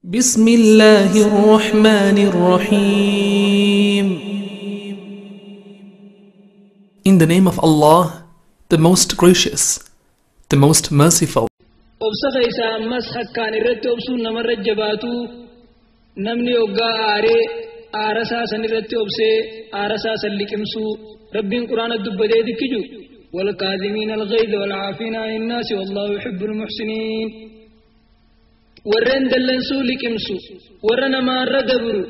بسم الله الرحمن الرحيم. In the name of Allah, the most gracious, the most merciful. Obsa keessaa ammas hakkaan irratti obsuun namarra jabaatu namni hoggaa aaree aarasaa san irratti obsee aarasaa san liqimsuu rabbiin quraana dubbatee dikkiju والكاظمين الغيظ والعافين عن الناس والله يحب المحسنين. Warreen dallansuu liqimsu warra namaarra dabru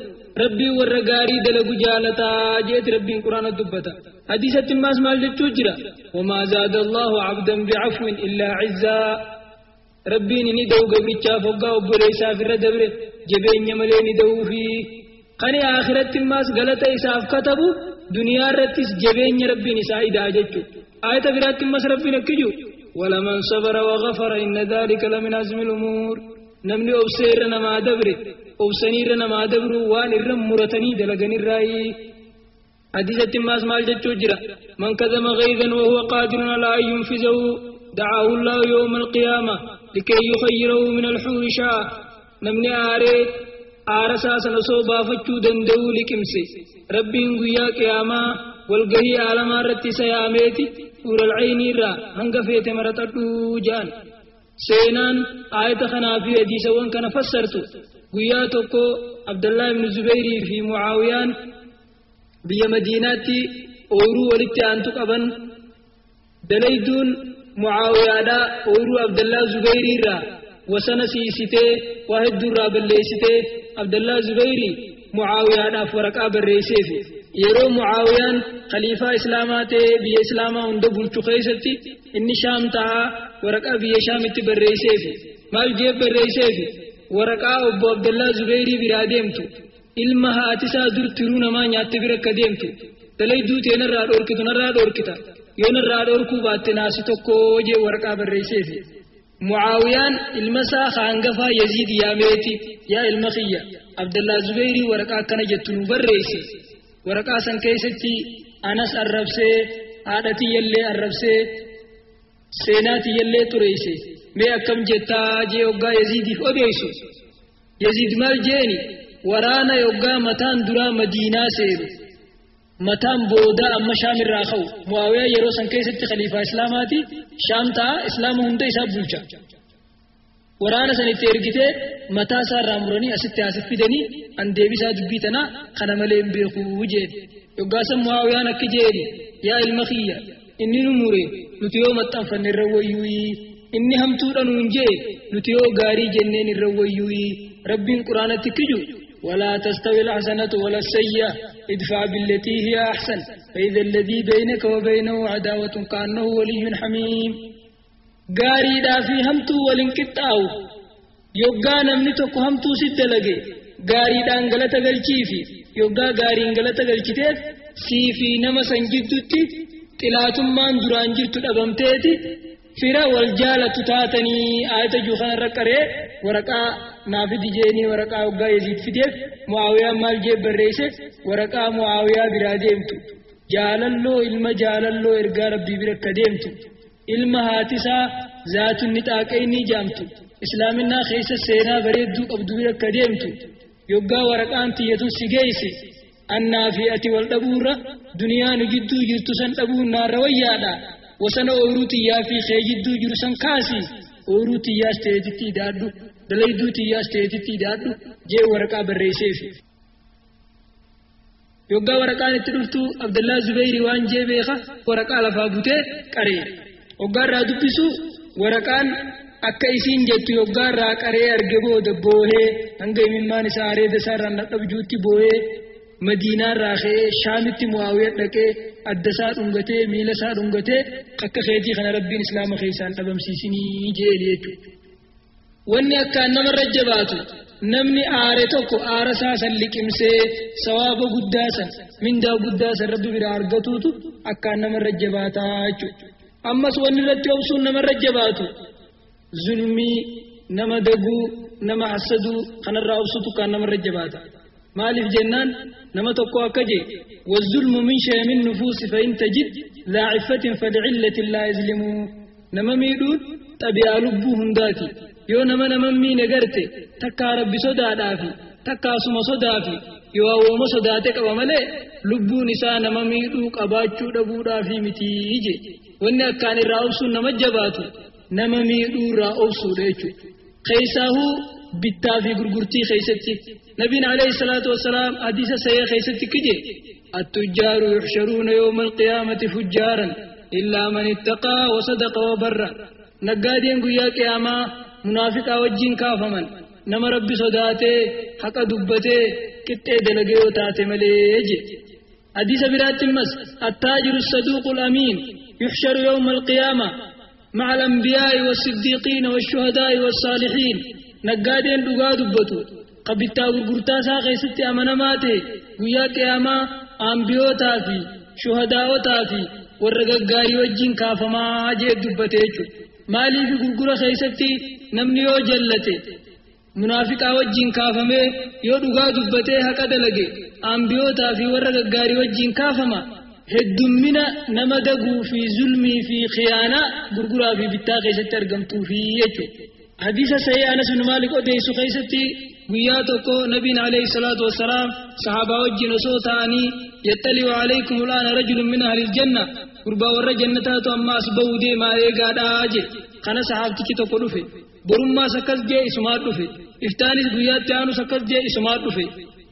rabbii warra gaarii dalagu jaalataa jeeti rabbiin quraana dubbata. Hadiisatti immaas maal jechuu jira? وما زاد الله عبدا بعفو إلا عزا. Rabbiin ni da'u gabrichaaf hoggaa obboleessaaf irra dabre jabeenya malee ni da'uufi. Kani akhiratti immaas galata isaaf katabu duniyaa irrattis jabeenya rabbiin isaa idaa jechuudha. Ayata biraatti immaas rabbiin akki jiru ولمن صبر وغفر إن ذلك لمن عزم الأمور. Namni obsee irra namaa dabre obsanii irra namaa dabru waan irra muratanii dalaganirraayi. Hadiisatti immaas maal jechuu jira? من كظم غيظا وهو قادر على أن ينفذه دعاه الله يوم القيامة لكي يخيره من الحور شاء. Namni aaree aarasaa sana osoo baafachuu danda'uu liqimse rabbiin guyyaa qiyaamaa walgahii aalamaa irratti isa yaameeti huural caynii irraa hanga feete maratadhuu ja'an. Seenaan aayata kanaa fi hadiisawwan kana fassartu guyyaa tokko Abdallah ibn Zubeyrii fi Mucaawiyaan biyya Madiinaatti ooyiruu walitti aantu qaban. Dalayduun Mucaawiyaadhaa ooyiruu Abdallah Zubeyrii irraa wasana siisitee waa hedduu irraa balleessitee Abdallah Zubeyrii Mucaawiyaadhaaf waraqaa barreesseefi. Yeroo Mucaawiyaan khaliifaa Islaamaa ta'ee biyya Islaamaa hunda bulchu keessatti inni Shaam ta'aa waraqaa biyya Shaamitti barreesseefi. Maal jee barreesseefi? Waraqaa obbo Abdallah Zubeyrii biraa deemtu ilma haatisaa dur tiruu namaa nyaatte bira akka deemtu dalayduu ta'e narraa dhoorkitu narraa dhoorkita yoo narraa dhoorkuu baatte naasi tokko jee waraqaa barreesseefi. Mucaawiyaan ilma isaa hangafaa Yaziid yaameeti yaa ilma kiyya Abdallah Zubeyrii waraqaa akkana jettu nu barreesse. Waraqaa san keessatti anas arrabsee haadha tiyyallee arrabsee seenaa tiyyallee xureesse mee akkam jettaa jee hoggaa Yaziidiif odeessu. Yaziid maal jeeni? Waraana yoggaa mataan duraa Madiinaa seenu mataan boodaa amma Shaam irraa ka'u. Mu'aawiyaa yeroo san keessatti khaliifaa Islaamaati Shaam ta'a Islaama hunda isaa bulcha. Waraana san itti ergitee mataa isaa irraa muranii asitti asif fidanii an deebisaa dubbii tanaa kana malee hin beekuu jeen. Yoggaa san Mu'aawiyaan akki jeeni yaa ilma kiyya inni nu mure nuti yoo maxxanfanne irra wayyuu inni hamtuudha nuun jee nuti yoo gaarii jenneen irra wayyuu. Rabbiin quraanatti kiju ولا تستوي الحسنة ولا السيئة ادفع بالتي هي أحسن فإذا الذي بينك وبينه عداوة كأنه ولي حميم. Gaariidhaa fi hamtuu waliin qixxaawu. Yoggaa namni tokko hamtuu sitti dalage gaariidhaan galata galchiifi yoggaa gaariin galata galchiteef sii fi nama san jidduutti xilaatummaan duraan jirtu dhabamteeti fira wal jaalatu taatanii. Ayata jiru kanarra qaree waraqaa naa fidi jeenii waraqaa hoggaa Yaziid fideef Mu'aawiyaan maal jee barreesse? Waraqaa Mu'aawiyaa biraa deemtu jaalalloo ilma jaalalloo ergaa rabbii bira akka deemtu ilma haatisaa zaatunni xaaqeynii jaamtu islaaminaa keessa seenaa bareedduu qabdu bira akka deemtu yoggaa waraqaan tiyyatun si geesse annaa fi ati wal dhabuurra duniyaa nu jidduu jirtu san dhabuun naarra wayyaadha. Wasana ooyiruu tiyyaa fi kee jidduu jiru san kaasi ooyiruu tiyyaas ta'eetitti idaadhu dalayduu tiyyaas ta'eetitti idaadhu jee waraqaa barreesseefi. Yoggaa waraqaan itti dhuftu Abdallaa Zubeyrii waan jee beeka waraqaa lafaa butee qaree hoggaa irraa dubbisu waraqaan akka isiin jettu yoggaa irraa qaree arge booda boohee hanga imimmaan isaa areeda isaa irraan dhadhabjuutti boohee Madiinaa irraa ka'ee Shaamitti Mu'aawiyaa dhaqee adda isaa dhungatee miila isaa dhungatee akka keetii kana rabbiin Islaama keessaan dhabamsiisinii jeeli jechuudha. Wanni akkaan namarra jabaatu namni aare tokko aara isaa san liqimsee sawaaba guddaa san mindaa guddaa san rabbi biraa argatuutu akkaan namarra jabaataa jechuudha. Ammas wanni irratti obsuun namarra jabaatu zulmii nama daguu nama hasaduu kanarraa obsuutu akkaan namarra jabaata. Maaliif jennaan nama tokko akka jee والظلم من شيم النفوس فإن تجد ذا عفة فلعلة لا يظلموا. Nama miidhuun xabi'aa lubbuu hundaati. Yoo nama nama miine garte takkaa rabbi sodaadhaafi takkaa suma sodaafi yoo awwooma sodaate qaba malee lubbuun isaa nama miidhuu qabaachuu dhabuudhaafi mitii je. Wanni akkaan irraa obsuun nama jabaatu nama miidhuu irraa obsuudha jechuudha. Keessaahuu bittaa fi gurgurtii keessatti nabiin alayhi salaatu wasalaam hadiisa sahih keessatti kije attujjaaru yuxsharuuna yawma alqiyaamati fujjaaran illaa man ittaqaa wa sadaqa wa barra. Naggaadeen guyyaa qiyaamaa munaafiqaa wajjin kaafaman nama rabbi sodaatee haqa dubbatee qixxee dalagee yoo taate malee je. Hadiisa biraatti immas attaajiru saduuqul amiin yuxsharu yawma alqiyaama مع الأنبياء والصديقين والشهداء والصالحين. نقادين دقا دبتو قبتا غرغرتا خيستي أمنماته قيا قياما أنبيوتا في شهداء في ورقاقاري وجين كافما جيد دبتيجو مالي في غرغرة خيستي نمنيو جلتي منافقا وجين كافمي يو دقا دبتي هكذا لقي أنبيوتا في ورقاقاري وجين كافما هدمنا nama daguu fi zulmii fi khiyaanaa gurguraa fi bittaa keessatti argamtuu fi jechuudha. Hadiisa sahih Anas bin Maalik odeessu keessatti guyyaa tokko nabiin alayhi salaatu wassalaam sahaabaa wajjin osoo ta'anii yattaliu alaykum ulaana rajulun min ahli aljanna gurbaa warra jannataatu amma as ba'uu deemaa eegaadhaa je. Kana sahaabtichi tokko dhufe borummaas akkas jee isumaa dhufe iftaanis guyyaatti aanus akkas jee isumaa dhufe.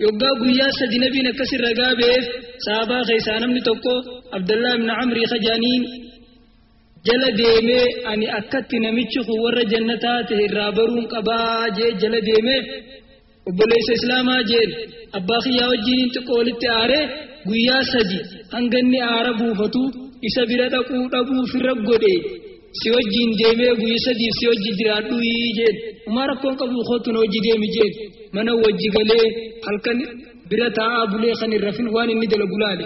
Yoggaa guyyaa sadi nabiin akkas irra gaabeef sahaabaa keessaa namni tokko Abdallah ibn Amrii Khajaaniin jala deemee ani akkatti namichi kun warra jannataa ta'e irraa baruun qabaa jee jala deemee obboleessa islaamaa jeen abbaa kiyyaa wajjiniin xiqqoo walitti aaree guyyaa sadi hanga inni aara buufatu isa bira dhaquu dhabuu firra godhe si wajjin deemee guyyaa sadiif si wajji jiraadhu jeen umaa rakkoon qabu kootu na wajji deemi jeen mana wajji galee halkan bira taa'aa bulee kan hin rafin waan inni dalagu laale.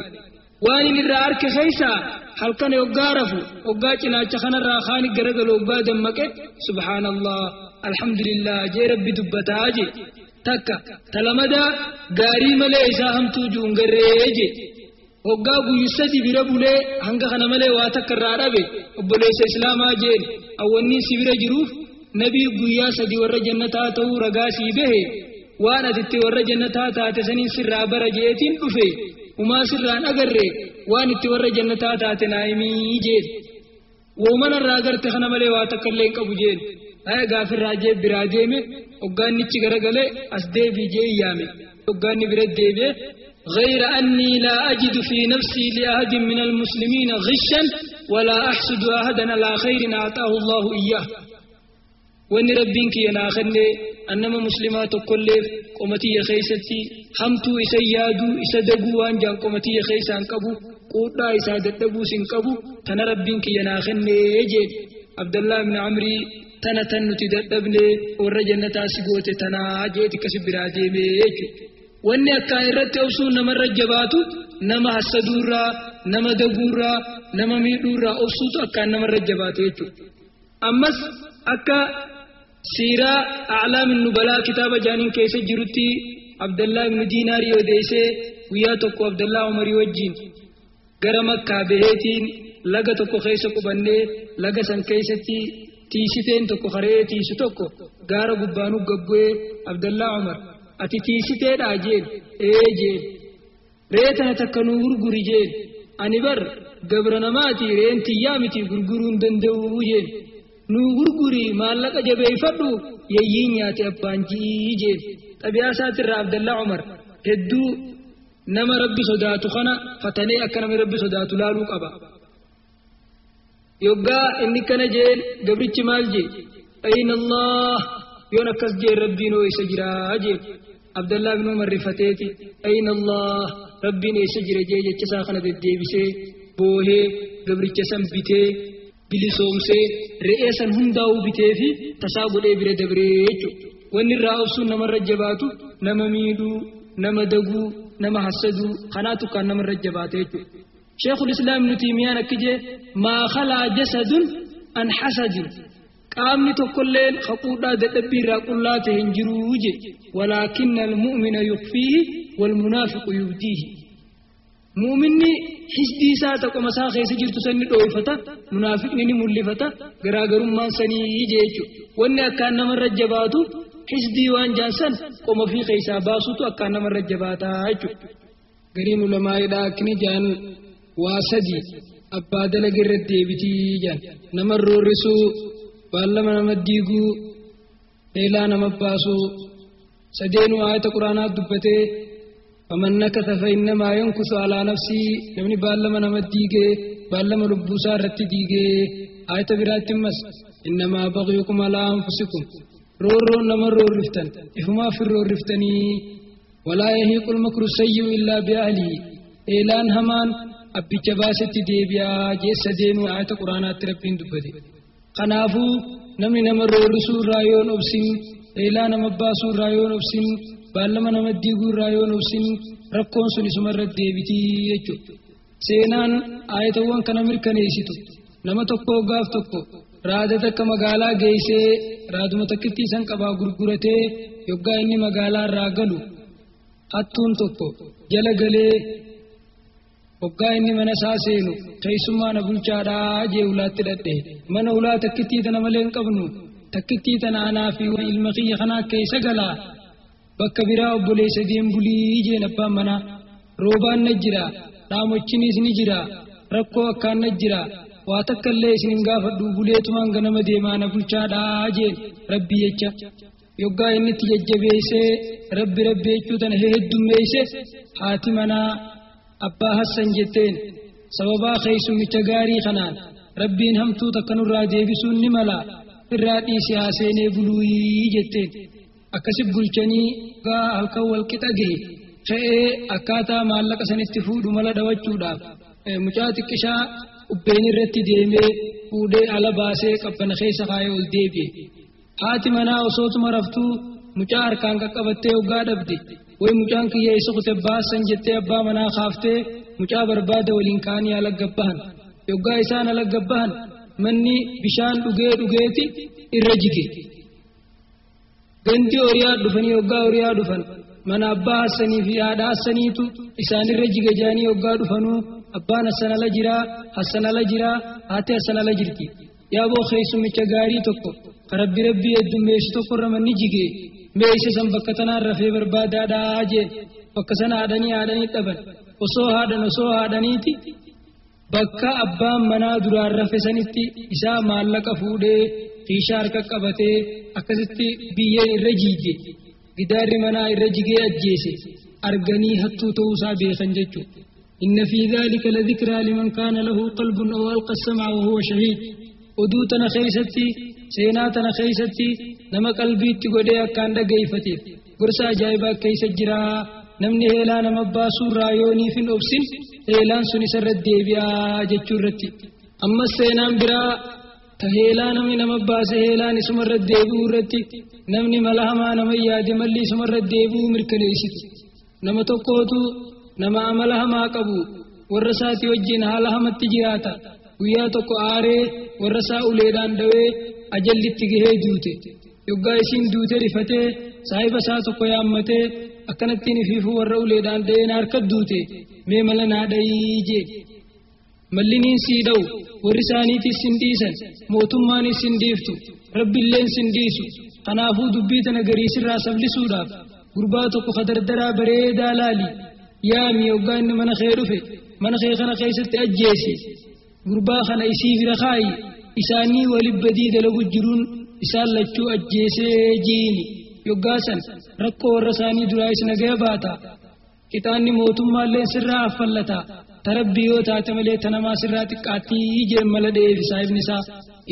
Waan inni irraa harke keessaa halkan hoggaa rafu hoggaa cinaacha kanarraa kaani garagalu hoggaa dammaqe subhaanallah alhamdulillah jee rabbi dubbataa jee takka talamadaa gaarii malee isaa hamtuu ju'un garree jee hoggaa guyyu sadi bira bulee hanga kana malee waa takka irraa dhabe obboleessa islaamaa jeen awwanni si bira jiruuf nabii guyyaa sadi warra jannataa ta'uu ragaa sii bahe waan atitti warra jannataa taate saniin sirraa bara jeetiin dhufe umaa sirraan agarre waan itti warra jannataa taate naayimii jeen woomana irraa agarte kana malee waa takka illee hin qabu jeen haya gaafirraa jee biraa deeme hoggaannichi garagalee as deebii jee yaame hoggaanni bira deebi'e غير أني لا أجد في نفسي لأحد من المسلمين غشا ولا أحسد أحدا على خير أعطاه الله إياه. وإن ربك يناخني أنما مسلمات كل قمتي خيستي همتو إسيادو إسدقو وانجان قمتي خيسان قبو قوتا إسادتبو سنقبو تنا ربك يناخني يجي عبد الله بن عمري تنا تنتي دبني ورجنة تاسقوت تنا جيت كسبرا ديمي يجي وإن أكان رت أوسو نما رجباتو نما حسدورا نما دقورا نما ميدورا أوسو أكان نما رجباتو يجي أمس أكا سيرة أعلام النبلاء كتاب جانين كيس جرتي عبد الله بن دينار يوديسه ويا تكو عبد الله عمر وجين غرم كابهتين لغا تكو خيس قبنه لغا سن كيستي تيشتين تكو خري تيش تكو غار غبانو غبوي عبد الله عمر اتي تيشتين اجين اي جين ريتنا تكنو غرغري جين اني بر غبرنماتي رين تيامتي غرغرون دندو جين nu gurguri maallaqa jabeeffadhu yeeyyii nyaate abbaan jee xabiyaa isaatirraa Abdallaa Umar hedduu nama rabbi sodaatu kana fatanee akka namni rabbi sodaatu laaluu qaba. Yoggaa inni kana jeen gabrichi maal jee ayna Allah yoon akkas jeen rabbiin hoo isa jiraa jeen Abdallaa bin Umar rifateeti ayna Allah rabbiin eessa jira jee jecha isaa kana deddeebisee boohee gabricha san bitee bilisoomsee re'ee san hundaa'uu bitee fi tasaa godhee bira dabree jechuudha. Wanni irraa obsuun namarra jabaatu nama miidhuu, nama daguu, nama hassaduu kanaatu kan namarra jabaate jechuudha. Sheekul Islaam Ibnu Taymiyaan akki jee maa khalaa jasadun an hasadin qaamni tokkolleen haquudhaa dadhabbii irraa qullaa ta'e hin jiruu jee walaakinna almu'mina yukfiihi walmunaafiqu yubdiihi. Muuminni hisdii isaa taqoma isaa keessa jirtu sanni dhooyfata, munaafiqni ni mul'ifata, garaagarummaan sanii jechuudha. Wanni akkaan namarra jabaatu hisdii waan jaansan qoma fi keessaa baasutu akkaan namarra jabaataa jechuudha. Gariin ulamaa'idhaa akkini jaan waa sadi abbaa dalaga irratti deebitii jaan nama roorrisuu, baallama nama diiguu, eelaa nama baasuu. Sadeenuu aayata quraanaa dubbatee faman nakasa fa innamaa yankusu alaa nafsii, namni baallama nama diigee baallama lubbuusaa irratti diigee. Aayata biraatti immas innamaa baghiyukum alaa anfusikum, roorroon nama roorriftan ifumaaf hin roorriftanii. Walaa yahiiqul makru sayyi'u illaa bi'ahlihi, eelaan hamaan abbicha baasetti deebi'aa jee. Sadeenuu aayata quraanaatti rabbiin dubbate. Kanaafuu namni nama roorrisuu irraa yoon obsin, eelaa nama baasuu irraa yoon obsin, baallama nama diiguu irraa yoon obsin, rakkoon sun isuma irratti deebitii jechuudha. Seenaan aayatawwan kana mirkaneessitu nama tokko gaaf tokko raada takka magaalaa geessee raaduma takkittii san qabaa gurguratee yoggaa inni magaalaa irraa galu hattuun tokko jala galee hoggaa inni mana isaa seenu keessummaa na bulchaadhaa jee ulaatti dhadhe. Mana ulaa takkittii tana malee hin qabnu, takkittii tana anaa fi ilma kiyya kanaa keessa galaa, bakka biraa obboleessa deembulii jeen abbaan manaa. Roobaan na jira, dhaamochinis ni jira, rakkoo akkaan na jira, waa takka illee isin hin gaafadhu, buleetumaan ganama deemaa na bulchaadhaa jeen rabbi jecha. Yoggaa inni itti jajjabeessee rabbi rabbi jechuu tana heddummeesse haati manaa abbaa Hassan jetteen, sababaa keessummicha gaarii kanaan rabbiin hamtuu takka nurraa deebisuun ni mala, irraa dhiise haa seenee buluuyii jetteen. Akkasi bulchanii gaa halkan wal qixa gahe ka'ee akkaataa maallaqa sanitti fuudhu mala dhawachuudhaaf mucaa xiqqishaa ubbeen irratti deemee fuudhee ala baasee qabbana keessa kaayee ol deebi'e. Haati manaa osootuma raftuu mucaa harkaan qaqqabattee hoggaa dhabde, way mucaan kiyya isa kute baasan jettee abbaa manaa kaaftee mucaa barbaada waliin kaanii ala gabbahan. Yoggaa isaan ala gabbahan manni bishaan dhugee dhugeeti irra jige. Gandi horiyaa dhufanii hoggaa horiyaa dhufan mana abbaa Hassanii fi haadha Hassaniitu isaanirra jige jaanii hoggaa dhufanuu abbaan Hassan ala jiraa, Hassan ala jiraa, haati Hassan ala jirti. Yaaboo keessummicha gaarii tokko ka rabbi rabbii heddummeessu tokko irra manni jige, mee isa san bakka tanaan rafee barbaadaadhaa jee. Bakka sana haadhanii haadhanii dhaban. Osoo haadhan osoo haadhaniiti bakka abbaan manaa duraan rafe sanitti isaa maallaqa fuudhee kiishaa harka qabatee akkasitti biyyeen irra jiige, gidaarri manaa irra jigee ajjeese arganii hattuu ta'uusaa beekan jechuudha. Inna fi dhaalika la dhikraa liman kaana lahu qalbun aw alqa sam'a wa huwa shahiid. Oduu tana keessatti, seenaa tana keessatti nama qalbiitti godhee akkaan dhageeffateef gorsa ajaa'ibaa keessa jiraa. Namni heelaa nama baasuu irraa yooniif hin obsin heelaan sun isarra deebi'aa jechuu irratti. Ammas seenaan biraa ta heelaa namni nama baase heelaan isumarra deebi'uu irratti namni mala hamaa nama yaade malli isumarra deebi'uu mirkaneessiti. Nama tokkootu nama amala hamaa qabu warra isaatii wajjin haala hamatti jiraata. Guyyaa tokko aaree warra isaa uleedhaan dhawee ajallitti gahee duute. Yoggaa isiin duute rifatee saahiba isaa tokko yaammatee akkanattiin ifiifuu warra uleedhaan dha'ee na harka duute, mee mala naa dhayii jee. Malliniin sii dha'u warri isaaniitis sin dhiisan, mootummaanis sin dhiiftu, rabbiilleen sin dhiisu. Kanaafuu dubbii tana garii sirraa sablisuudhaaf gurbaa tokko ka dardaraa bareedaa laali yaami, yoggaa inni mana kee dhufe mana kee kana keessatti ajjeesi, gurbaa kana isii bira kaayi, isaanii walib badii dalagu jiruun isaan lachuu ajjeesee jiini. Yoggaa san rakkoo warra isaanii duraa is nagaya baata, qixaanni mootummaalleen sirraa affallata, tarabbii yoo taate malee tanamaa sirraa xiqqaattii jeen mala dha'eef saahibni isaa.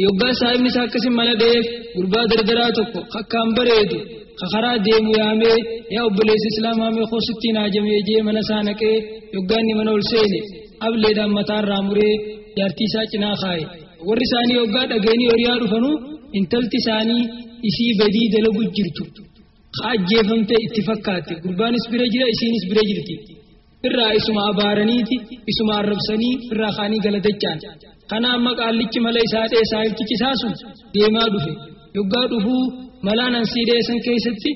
Yoggaa saahibni isaa akkasin mala dha'eef gurbaa dardaraa tokko akkaan bareedu ka karaa deemu yaamee, yaa obboleessa islaamaa mee koosittiin haajamee jee mana isaa naqee yoggaa inni mana ol seene ableedhaan mataarraa muree jaartii isaa cinaa kaaye. Warri isaanii yoggaa dhageenii horiyaa dhufanuu intalti isaanii isii badii dalagu jirtu ka ajjeefamte itti fakkaate. Gurbaanis bira jira, isiinis bira jirti. Irraa isuma abaaraniiti isuma arrabsanii irraa kaanii galatachaan. Kana amma qaallichi mala isaa dhee saahibtichi isaa sun deemaa dhufe. Yoggaa dhufuu malaan ansii dheessan keessatti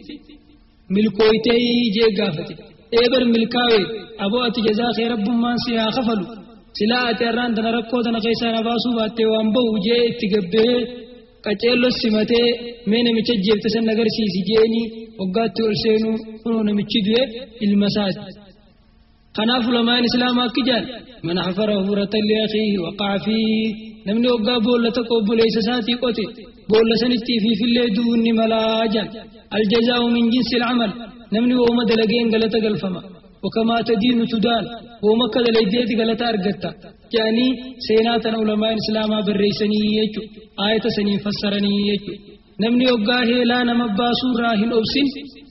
milkooytee jee gaafate. Eebar milkaawe aboo ati jazaa kee rabbummaan si haa kafalu silaa ati har'aan tana rakkoo tana keessaa na baasuu baattee waan ba'u jee itti gabbee qaceello simatee mee namicha jeefte san agarsiisi jeeni waggaatti ol seenuu kunoo namichi du'e ilma isaati. Kanaaf ulamaan islaamaa akki jaan man hafara hufratan liakhiihi waqa'a fiihi namni waggaa boolla tokko obboleessa isaatii qote boolla sanitti ifiifillee du'uun ni malaa jaan. Aljazaa'u min jinsi alcamal namni wooma dalageen galata galfama. وكما تدين تدان وما كذا ليديت غلطة أرجتا يعني سيناتنا علماء الإسلام بالرئيسني يجو آية سنين فسرني يجو نمني وقاه لا نمباسو راهن أبسن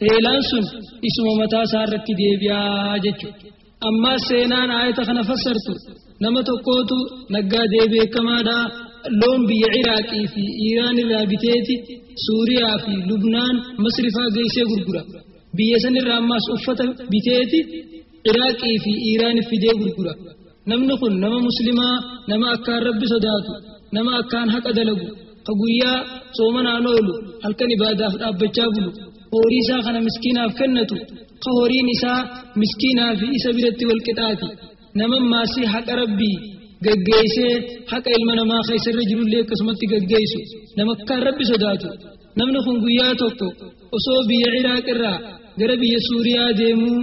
هيلان سن اسم متى سارت ديبيا ججو أما سينان آية خنا فسرتو نما تقوتو نقا ديبي كما دا لون بي عراقي في إيران الرابطيتي سوريا في لبنان مصرفا جيسي غرغرا biyya san irraa ammaas uffata biteeti Iraaqii fi Iiraan fidee gurgura. Namni kun nama muslimaa, nama akkaan rabbi sodaatu, nama akkaan haqa dalagu, ka guyyaa soomanaan oolu, halkan ibaadaaf dhaabbachaa bulu, horii isaa kana miskiinaaf kennatu, ka horiin isaa miskiinaa fi isa biratti wal qixaati. Nama maasii haqa rabbii gaggeessee haqa ilma namaa keessarra jirullee akkasumatti gaggeessu, nama akkaan rabbi sodaatu. Namni kun guyyaa tokko osoo biyya Iraaq irraa gara biyya Suuriyaa deemuu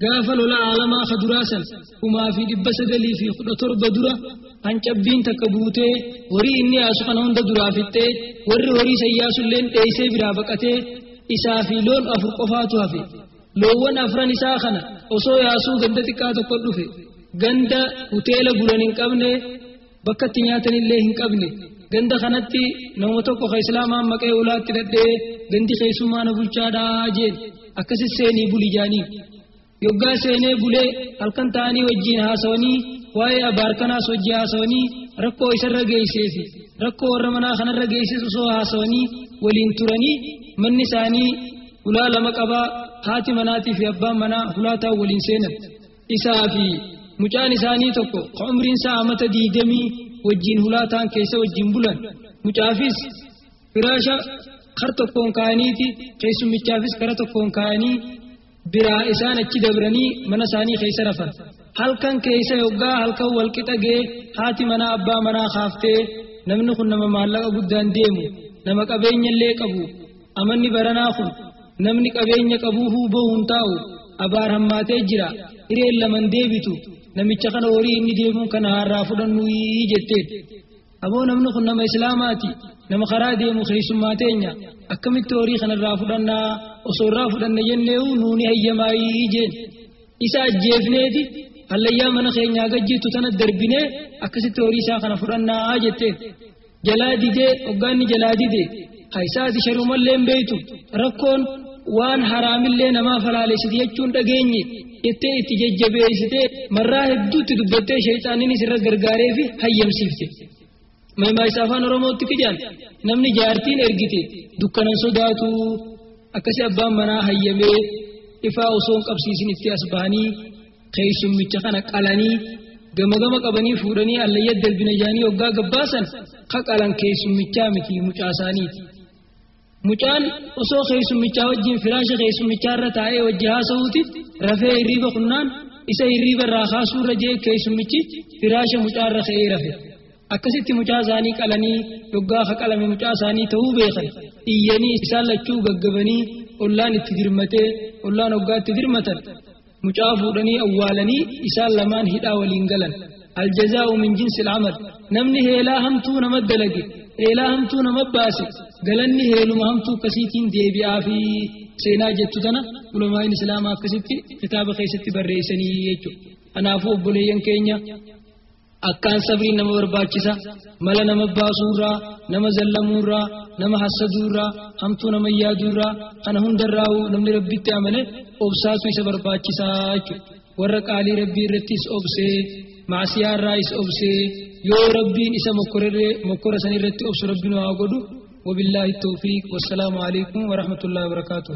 gaafa lola aalamaa ka duraa san 1917 dura hancabbiin takka buutee horii inni yaasu kana hunda duraa fixxee warri horii san yaasulleen dheeysee biraa baqatee isaa fi loon 4 qofaatu hafe. Loowwan 4 isaa kana osoo yaasuu ganda xiqqaa tokko dhufe ganda hoteela bulan hin qabne bakka itti nyaatanillee hin qabne ganda kanatti nama tokko ka islaamaan maqee ulaatti dhadhee gandi keessummaa na bulchaadhaa jeen akkasi seenii buli jaanii. Yoggaa seenee bulee halkan ta'anii wajjiin haasawanii waa'ee abaarkanaas wajji haasawanii rakkoo isarra geessee fi rakkoo warra manaa kanarra geesses osoo haasawanii waliin turanii manni isaanii hulaa 2 qabaa haati manaatii fi abbaan manaa hulaa ta'an waliin seenan. Isaa fi mucaan isaanii tokko ka umriin isaa amata 20 wajjiin hulaa ta'an keessa wajjiin bulan. Mucaafis firaasha kar tokkoon kaa'aniiti keessummichaafis kara tokkoon kaa'anii biraa isaan achi dabranii mana isaanii keessa rafan. Halkan keessa yoggaa halkan wal qixa ga'e haati manaa abbaa manaa kaaftee namni kun nama maallaqa guddaan deemu nama qabeenya illee qabu amanni baranaa kun namni qabeenya qabuufuu bahuun taa'u abaar hammaatee jira hireen laman deebitu namicha kana horii inni deemuun kana harraa fudhannuu jetteen. Aboo namni kun nama islaamaati nama karaa deemu keessummaa teenya akkamitti horii kanarraa fudhannaa osoo irraa fudhanne jenneewu nuuni hayyamaayii jeen. Isa ajjeefneeti hallayyaa mana keenyaa gajjiitu tana darbinee akkasitti horii isaa kana fudhannaa jetteen. Jalaa didee hoggaanni jalaa didee haisaati sharumallee hin beeytu rakkoon waan haraamillee namaa falaaleessiti jechuun dhageenye jettee itti jajjabeessitee marraa hedduutti dubbattee sheexaaninis irra gargaaree fi hayyamsiifte. Maimaa isaa afaan Oromootti kijaan namni jaartiin ergite dukkanan sodaatu akkasi abbaan manaa hayyamee ifaa osoo hin qabsiisin itti as bahanii keessummicha kana qalanii gama gama qabanii fuudhanii allayya darbina jaanii hoggaa gabbaasan ka qalan keessummichaa miti mucaa isaaniiti. Mucaan osoo keessummichaa wajjin firaasha keessummichaa irra taa'ee wajji haasa'uuti rafee hirriiba kunnaan isa hirriiba irraa kaasuu irra jee keessummichi firaasha mucaa irra ka'ee rafe. Akkasitti mucaa isaanii qalanii yoggaa ka qalame mucaa isaanii ta'uu beekan iyyanii isaan lachuu gaggabanii ollaan itti dirmatee ollaan hoggaa itti dirmatan mucaa fuudhanii awwaalanii isaan lamaan hidhaa waliin galan. Aljazaa'u min jinsi al-amal namni heelaa hamtuu nama dalage heelaa hamtuu nama baase galanni heeluma hamtuu akkasiitiin deebi'aa fi seenaa jettu tana ulamaan islaamaa akkasitti kitaaba keessatti barreessanii jechuudha. Kanaafuu obboleeyyan keenya akkaan sabriin nama barbaachisa mala nama baasuurraa nama zallamuurraa nama hassaduurraa hamtuu nama yaaduurraa kana hundarraa namni rabbitti amane obsaatu isa barbaachisaa jechuudha. Warra qaalii rabbii irrattis obsee maasiyaa irraas obsee yoo rabbiin isa mokkora san irratti obsu rabbiin haa godhu. وبالله التوفيق والسلام عليكم ورحمة الله وبركاته.